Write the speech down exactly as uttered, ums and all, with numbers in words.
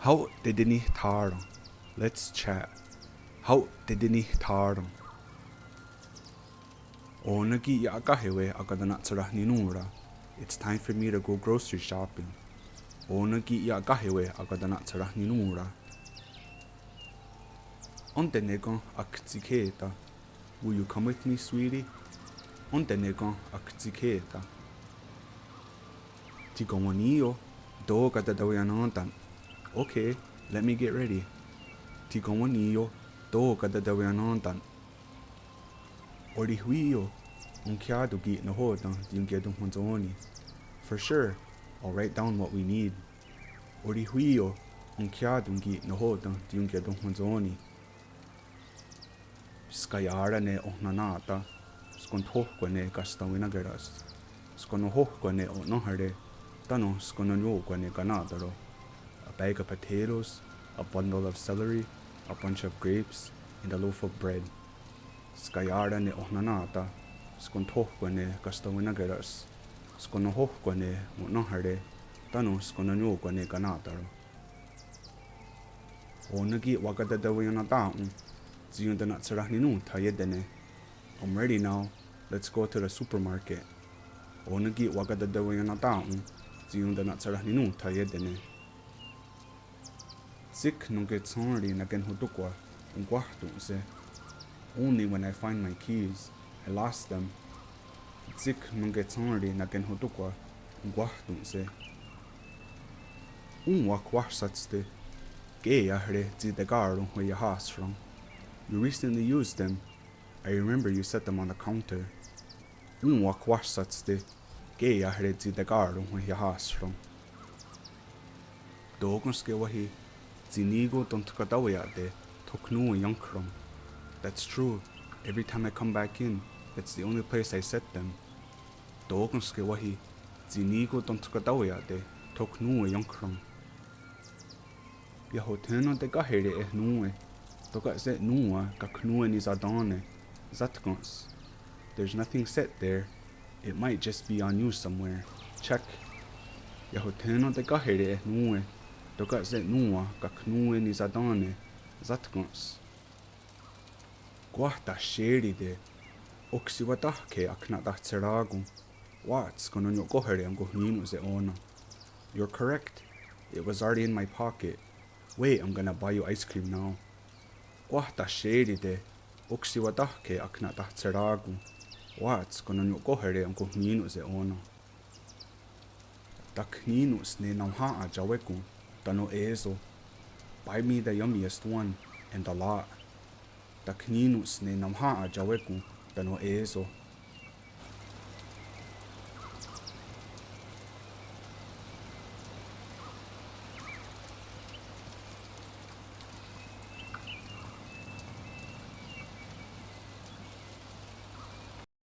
Hao' tetenithè:ron. Let's chat. Hao' tetenithè:ron. Ó:nen ki' iakáhewe' akatena'tsherahninòn:ra. It's time for me to go grocery shopping. Ó:nen ki' iakáhewe' akatena'tsherahninòn:ra. Én:tenekwé:kon aktsikhè:ta. Will you come with me, sweetie? Én:tenekwé:kon aktsikhè:ta. Thikowenniyó:, tó:ka' tatewennién:ten'. Okay, let me get ready. Thikowenniyó:, tó:ka' tatewennién:ten'. Orihwí:io, onkhiá:ton' ki' nahò:ten' teionkhiatonhwentsó:ni. For sure, I'll write down what we need. Orihwí:io, onkhiá:ton' ki' nahò:ten' teionkhiatonhwentsó:ni. Skaiá:ra ne ohnennà:ta, skonthóhkwe' ne kastawinákeras, skonnohóhkwe' ne o'nénhare, tánon skononnióhkwe' ne kanà:taro. A bag of potatoes, a bundle of celery, a bunch of grapes, and a loaf of bread. Skaiá:ra ne ohnennà:ta, skonthóhkwe' ne kastawinákeras, skonnohóhkwe' ne o'nénhare, tánon skononnióhkwe' ne kanà:taro. Ó:nen ki' wakatetewennién:ten' tsi iontena'tsherahninòn:tha' iétene. I'm ready now. Let's go to the supermarket. Ó:nen ki' wakatetewennién:ten' tsi iontena'tsherahninòn:tha' iétene. Tsik nonketshèn:ri nakenhotónkwa, onkwáhton'se'. Only when I find my keys, I lost them. Tsik nonketshèn:ri nakenhotónkwa, onkwáhton'se'. Ón:wa kwah sátste'. Kè:iahre' tsi teká:ron wenhiaháhsron. You recently used them. I remember you set them on the counter. Ón:wa kwah sátste'. Kè:iahre' tsi teká:ron wenhiaháhsron. Tó:kenske wáhi, tsi ní:kon tontkatáweia'te' tho khnó:wen iénkhron. That's true. Every time I come back in, that's the only place I set them. Tó:kenske wáhi, tsi ní:kon tontkatáweia'te' tho khnó:wen iénkhron. Iah othé:nen tekáhere' eh nón:we, tóka' se' nón:wa kakhnó:wen nisatén:ne', sátkens. There's nothing set there. It might just be unused somewhere. Check. Iah othé:nen tekáhere' eh nón:we, tóka' se' nón:wa kakhnó:wen nisatén:ne', sátkens. Kwah tahsiérite'. Okshiwatáhkhe' aknatahserá:kon. Wá:ts kononniò:kehre' enkonhní:non'se' ó:nen. You're correct. It was already in my pocket. Wait, I'm gonna buy you ice cream now. Kwah tahsiérite'. Okshiwatáhkhe' aknatahserá:kon. Wá:ts kononniò:kehre' enkonhní:non'se' ó:nen. Takhní:non's ne nawh-, nawhá:'a iawé:kon tánon' é:so. Buy me the yummiest one and a lot. Takhní:non's ne nawhá:'a iawé:kon tánon' é:so.